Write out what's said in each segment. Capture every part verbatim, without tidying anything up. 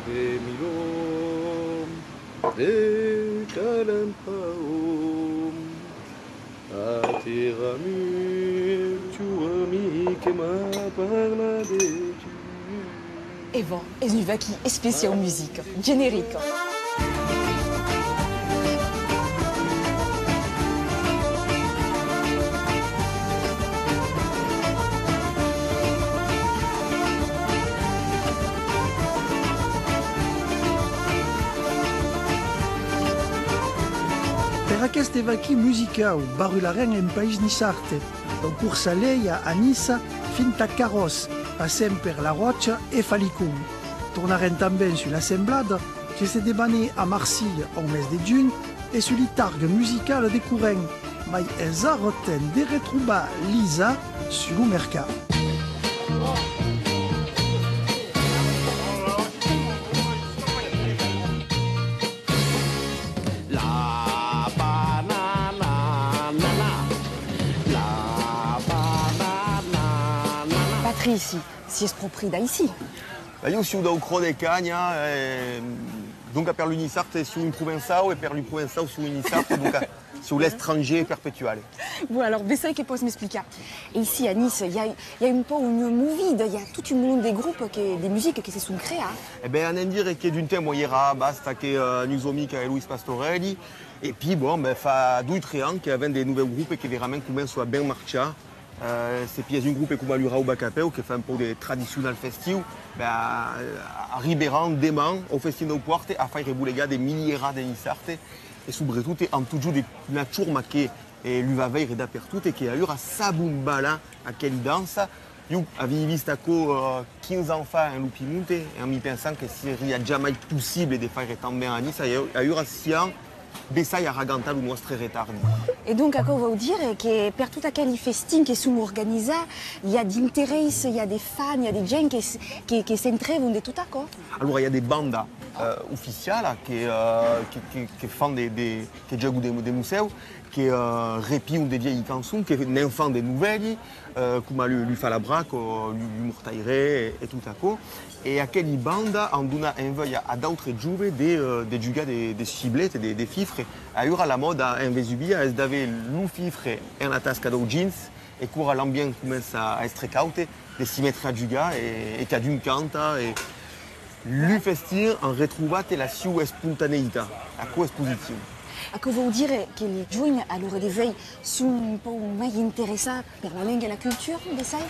De Milon, de Calampau, a terra mur, tu amic que m'a parlat de tu. E vò, es un vaquí especiau musica, generica. Per aqueste vaquí musicau, barrularem en país niçard, dau Corsalelh a Niça, fin tà Carròs, passem per La Ròcha e Falicon. Tornarem tanben sus l'Assemblada, que se debanè a Marsilha au mes de junh, e sus li targas musicalas de Corrent, mai es ara temps de retrobar Lisa sus lo mercat. La banana, nana. La banana, nana. Patrici, siás pròpri d'aicí? Ben, ieu siáu dau Cròs de Canha, e, donca per lu niçard siáu un provençau, e per lu provençau siáu un niçard, donca siáu l'estrangèr perpetual. Bon, alors, bessai que pòs m'explicar. E ici, a Niça, i a, i a un pauc una movida, i a tot un molon de grops que, de musica que se son creats. E ben, anem dire que d'un temps, bon, i èra basta que, eh, nus amics e Luis Pastorelli, e pi, bon, ben, fa doi, tres ans que avèm de novèus grops que verament començan a ben marchar. Eh, se pias un grop coma lu Rauba Capèu, que fa un pauc de tradicional festiu, ben, eh, arriberàn deman au Festin dau Pòrte a faire bolegar de milierats de niçards, e subretot, e, an totjorn de, una chorma que, eh, lu va veire dapertot e que aüra sabon balar aqueli danças. Ieu avii vist aquò, eh, quinze ans fa en lo Piemonte, e en mi pensant que seriá jamai possible de faire tan ben a Niça, e aüra siam bessai a ragantar lo nòstre retard. E donc, aquò vòu dire que per tot aqueli festins que son organizats, i a d'interès, i a de fans, i a de gents que s-, que, que s'entrèvan de tot aquò? Alora, i a de bandas, eh, oficialas que, eh, que, que, que fan de, de, que jògan de, de mossèus, que, eh, repion de vielhi cançons, que ne'n fan de novèli, eh, coma lu, lu Falabrac o lu, lu Mortaire e, e tot aquò. E aqueli bandas an donat envèia a d'autres joves de, eh, de jugar de, de ciblets, de, de fifres. Aüra la mòda en Vesubia es d'aver lo fifre en la tasca dau jeans, e quora l'ambient comença a èstre caud, de s'i metre a jugar e, e cadun canta, e lu festins an retrobat la sieu espontaneïtat. Aquò es positiu. Aquò vòu dire que li joines, a l'ora de uèi, son un pauc mai interessats per la lenga e la cultura, bessai?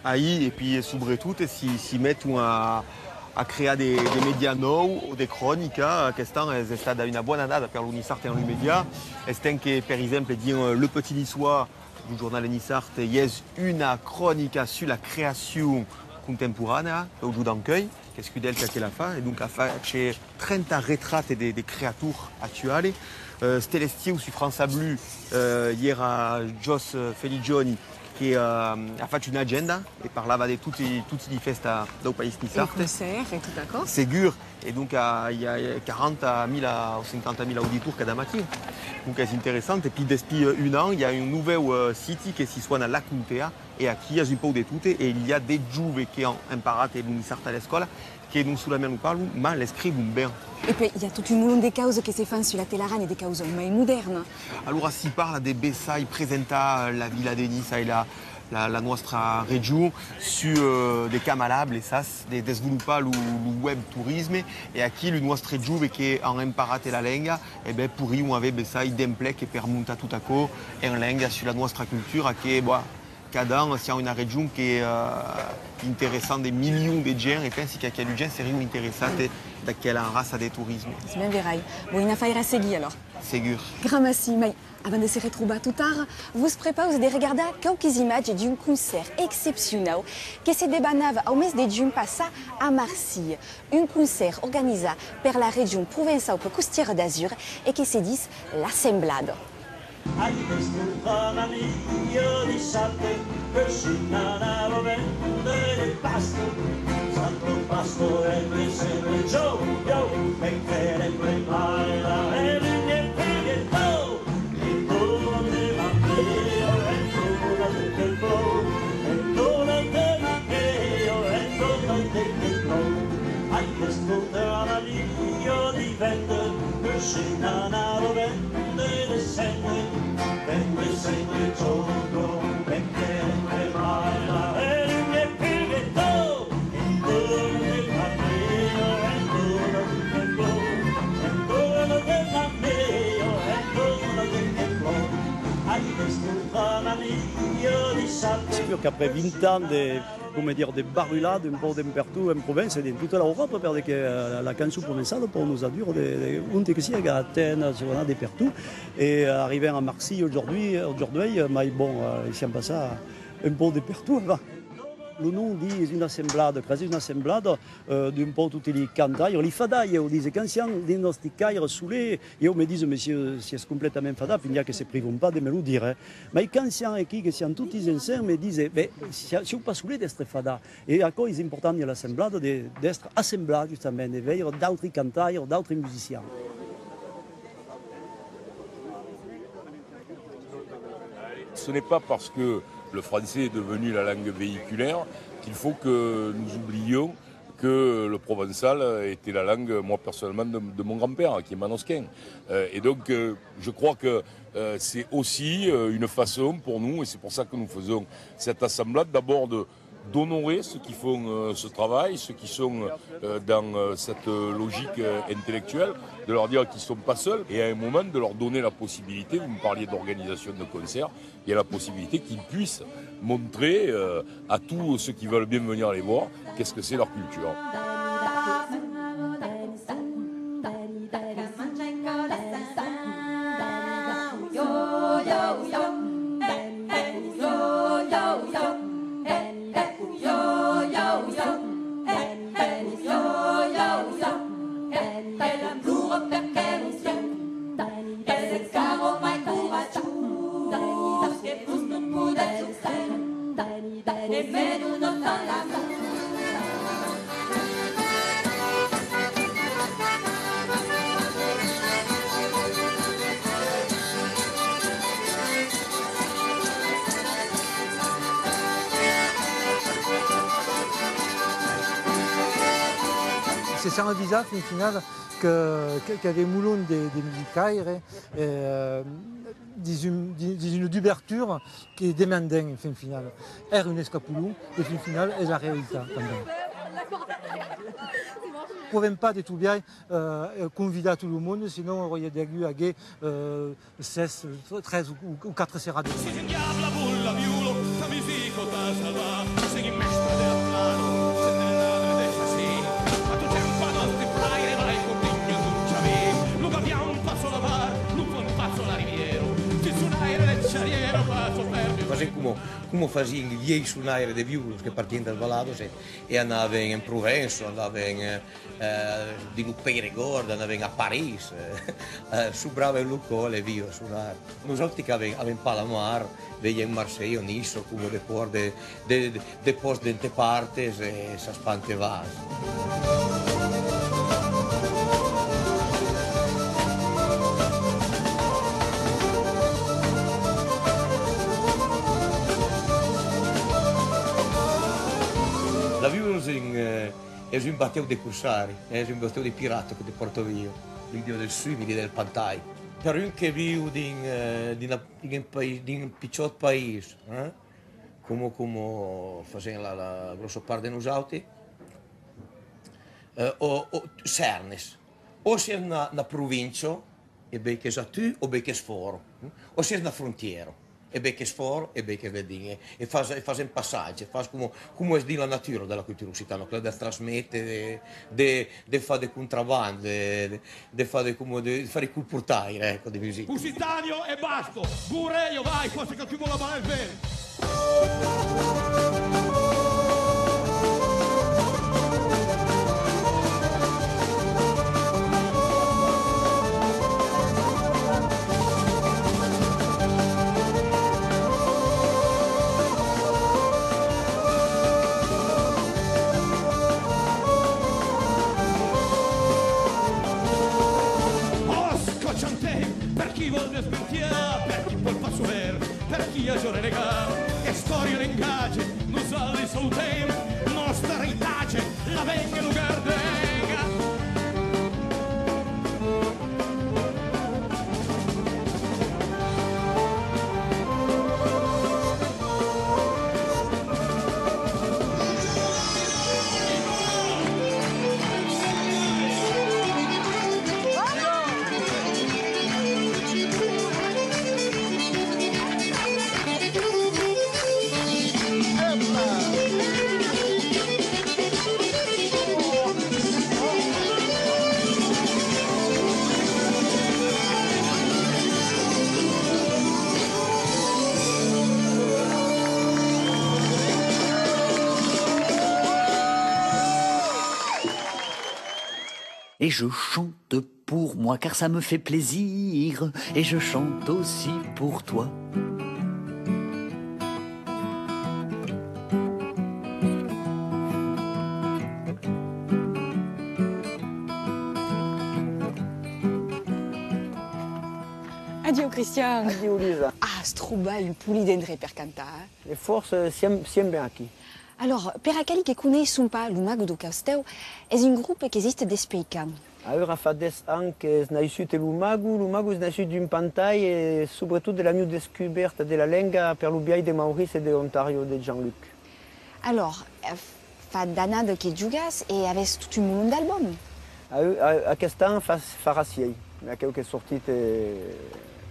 Aí, e pi, e subretot, e si, si meton a, a crear de, de mèdia nòu o de cronica. Aquest an es estada una bona annada per lo niçard en lu mèdia. Estent que, per exemple, dins, eh, Le Petit Niçois, lo jornal niçard, i es una cronica sus la creacion contemporanèa dau Jordan Cueil, qu'es Kudelka que la fa, e donc a fach trenta retrats de, de creators actuals. Eh, ste l'estiu, sus França Blu, eh, i èra Jos, eh, Feligioni, que, eh, a fach una agenda e parlava de toti, toti li fèstas dau país niçard. E concèrts e tot aquò? Segur, e donc, eh, i a, eh, quaranta mila o cinquanta mila auditors cada matin. Donc es interessant. E pi, despí, eh, un an, i a un novèu, eh, siti que si sona La Contea, e aquí i a un pauc de tot, e i a de joves que an emparat lo niçard a l'escòla, que non solament lo parlon, mas l'escrivon ben. E puèi, i a tot un molon de causas que se fan sus la telarana, de causas mai modèrnas. Alora, si parla de bessai presentar la vila de Niça e la, la, la nòstra region sus, eh, de Canal App, sas, de desvolopar lo, lo web torisme, e aquí, lo nòstre jove que an emparat la lenga, e ben, porrion aver bessai d'emplec per montar tot aquò en lenga sus la nòstra cultura que, boh, cada an siam una region que, eh, interessam de milions de gents, e pensi qu'aquelu gents serion interessats d'aquela raça de torisme. Es ben verai. Bon, un afaire a seguir, alòrs. Segur. Gramací, mai, avant de se retrobar tot ara, vos prepause de regardar quauquis imatges d'un concèrt excepcionau que se debanava au mes de junh passat a Marsilha. Un concèrt organizat per la region Provença-Alpes-Costières d'Azur e que se ditz L'Assemblada. Ai, qu'es contra la mia dissabte, que si n'anava vendre de pasta, sap lo pastor entre sempre jo, jo, me quedem prepara e vinguem primer tot. E torna de manqueo, e torna de manqueo, e torna de manqueo, e torna de manqueo. Ai, qu'es contra C'est sûr qu'après vingt ans de, coma dire, de barulada un pauc d'en pertot en Provença e dins tota l'Euròpa, per de que, eh, la cançon provençala pòt nos adure de, de onte que siga, a Atenas, o anar de pertot. E, eh, arribem a Marsilha aujourd'hui, aujourd'hui, eh, mai bon, eh, i siam passats un pauc de pertot, va. Lo nom ditz una assemblada, cresi una assemblada, eh, d'un pauc toti li cantaires, li fadaires, o dise, quand siam dins nòsti caire solets, ieu me dise, mès siás, siás completament fadat, pensi que se privon pas de me lo dire, eh. Mai quand siam aquí, que siam totis ensems, me dise, ben, siá-, siáu pas solet d'èstre fadat. E aquò es important dins l'assemblada, de, d'èstre assemblats, justament, de veire d'autri cantaires, d'autri musicians. Ce n'est pas parce que le français est devenu la langue véhiculaire qu'il faut que nous oublions que le provençal était la langue, moi personnellement, de, de mon grand-père, qui est manosquin. Euh, et donc, euh, je crois que, euh, c'est aussi, euh, une façon pour nous, et c'est pour ça que nous faisons cette assemblée, d'abord de, d'honorer ceux qui font, euh, ce travail, ceux qui sont, euh, dans, euh, cette, euh, logique, euh, intellectuelle, de leur dire qu'ils sont pas seuls, et à un moment de leur donner la possibilité, vous me parliez d'organisation de concerts, il y a la possibilité qu'ils puissent montrer, euh, à tous ceux qui veulent bien venir les voir qu'est-ce que c'est leur culture. Se sèm avisats, fin finala, que, que, qu'avem molon de, de musicaires, eh, dins un, dins, dins una dubertura que demandem, fin finala. Èra un escapolon, e fin finala es la realitat, tanben. Podèm pas de tot biais, eh, convidar tot lo monde, senon auriá degut aguer, eh, sètz, tres o, o, o quatre serades. Fasèm coma, coma fasián li vielhs sonaires de viulos que partián das valadas e, e anavan en Provença, anavan, eh, eh, dins lo Peiregòrd, anavan a París, eh, eh, sobravan lo còl e viu a sonar. Nosauti qu'avèm, avèm pas la mar, veiem Marselha o Niça coma de pòrts de, de, de, de pòrts d'ente partes e s'espante vas. La viu es un, eh, es un batèu de corsari, es un batèu de pirata que te pòrta viu, l'idèa del sum, l'idèa del pantai. Per un que viu dins, eh, dins la, dins un país, dins un pichòt país, eh? Coma, coma fasèm la, la gròssa part de nosauti, eh, o, o Cèrnes, o siás na, na província, e ben qu'es a tu, o ben qu'es fòra, o siás na frontièra, e ben qu'es fòra, e ben qu'es dedins, e, e fas, e fas un passatge, fas coma, coma es dins la natura de la cultura occitana, aquela de transméter, de, de, de far de contraband, de, de, de far de, coma de, de far de colportaire, eco, de musica. Occitània e basta! Borrèia, vai, fòrça que tu vola balar el vent! Òsca, chantèm per qui vòl desmentiar, per qui vòl far soer, per qui aja renegar. Istòria, lengatge, nosauts sautèm, nòstre eritatge, l'avèm e lo gardèm. Et je chante pour moi, car ça me fait plaisir, et je chante aussi pour toi. Adiu, Cristian! Adiu, Lisa! As trobat un polit endrech per cantar, eh? E fòrça, siem, siem ben aquí. Alors, per aqueli que coneisson pas Lo Mago dau Castèu, es un grop qu'existe despuei quand? Aüra fa dètz ans qu'es naissut Lo Mago. Lo Mago es naissut d'un pantai e, subretot, de la mieu descubèrta de la lenga per lo biais de Maurice e de Ontario de Jean-Luc. Alors, eh, fa d'annadas que jogas e avètz tot un molon d'albums. A, a, aquest an fa, farà sièis, aqueu qu'es sortit, eh,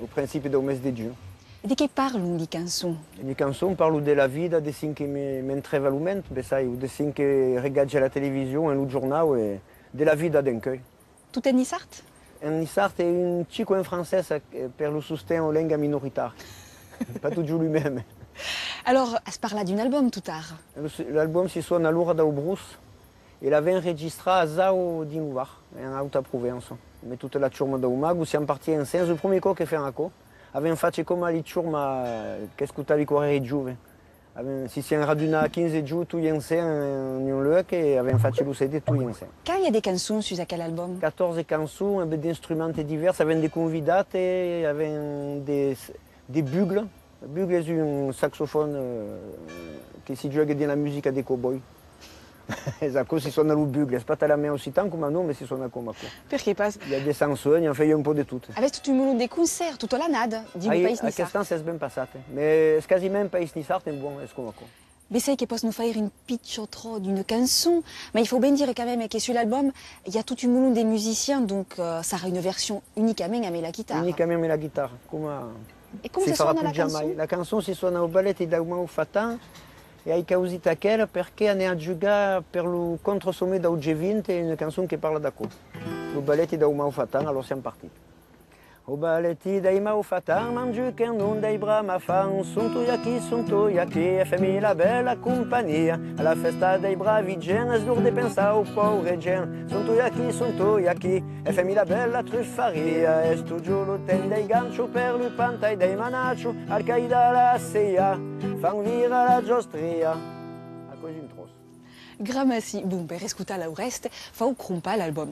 au principi dau mes de junh. E de qué parlon li cançons? Li cançons parlon de la vida, de cen que me, m'entrèva lo ment, bessai, o de cen que regatge a la television, en lo jornau, e de la vida d'encuei. Tot en niçard? En niçard e un chico en francés, eh, per lo sosten au lenga minoritar. Pas totjorn lo meme. Alors, as parlat d'un album tot ara? Lo, l'album si sona L'ora dau brus e l'avèm registrat a Zau dins lo Var, en Auta Provença. Emé tota la chorma dau Mago, siam partits ensems, lo primier còp que fèm aquò. Avèm fach coma li chorma qu'escotavi quora èri jove. Avèm, si siam radunats quinze jorns, toi ensems, en un luec, e avèm fach lo C D toi ensems. Quant i a de cançons sus aquel album? Catòrze cançons, emé d'instruments divèrs, avèm de convidats, e avèm de, de bugles. Bugle es un saxofòn, eh, que si juega dins la musica de cowboy. Es aquò, si sona lo bugle. Es pas talament occitan coma nom, emé si sona coma aquò. Perqué pas? I a de chansons, enfin, i a un pauc de tot. Avètz tot un molon de concèrts tota l'annada dins lo país niçard? Ai, aquest an s'es ben passat, eh. Mès es quasiment país niçard, en bon, es coma aquò. Bessai que pòs nos faire un pichon tròç d'una cançon, mas i fau ben dire quand même que sus l'album i a tot un molon de musicians, donc, eh, sarà una version unicament amb la guitarra. Unicament amb la guitarra, coma... E com se sona la cançon? La cançon si sona Au balèti dau mau fatan, e ai causit aquela perque anèm a jugar per lo contrasommet dau G vint, una cançon que parla d'aquò. Lo balèti dau mau fatan, alòrs siam partits. Au balèti dau mau fatan, manjuquem, non dai bramafans, son toi aquí, son toi aquí, e fèm-i la bèla companhia. A la fèsta dai bravi gents, es lor de pensar au paure gent. Son toi aquí, son toi aquí, e fèm-i la bèla trufaria. Es totjorn lo temps dai ganchos per lo pantai dai manachos, al caire de la seia, fan virar la jostria. Aquò es un tròç. Gramací, bon, per escotar lo rèste, fau crompar l'album.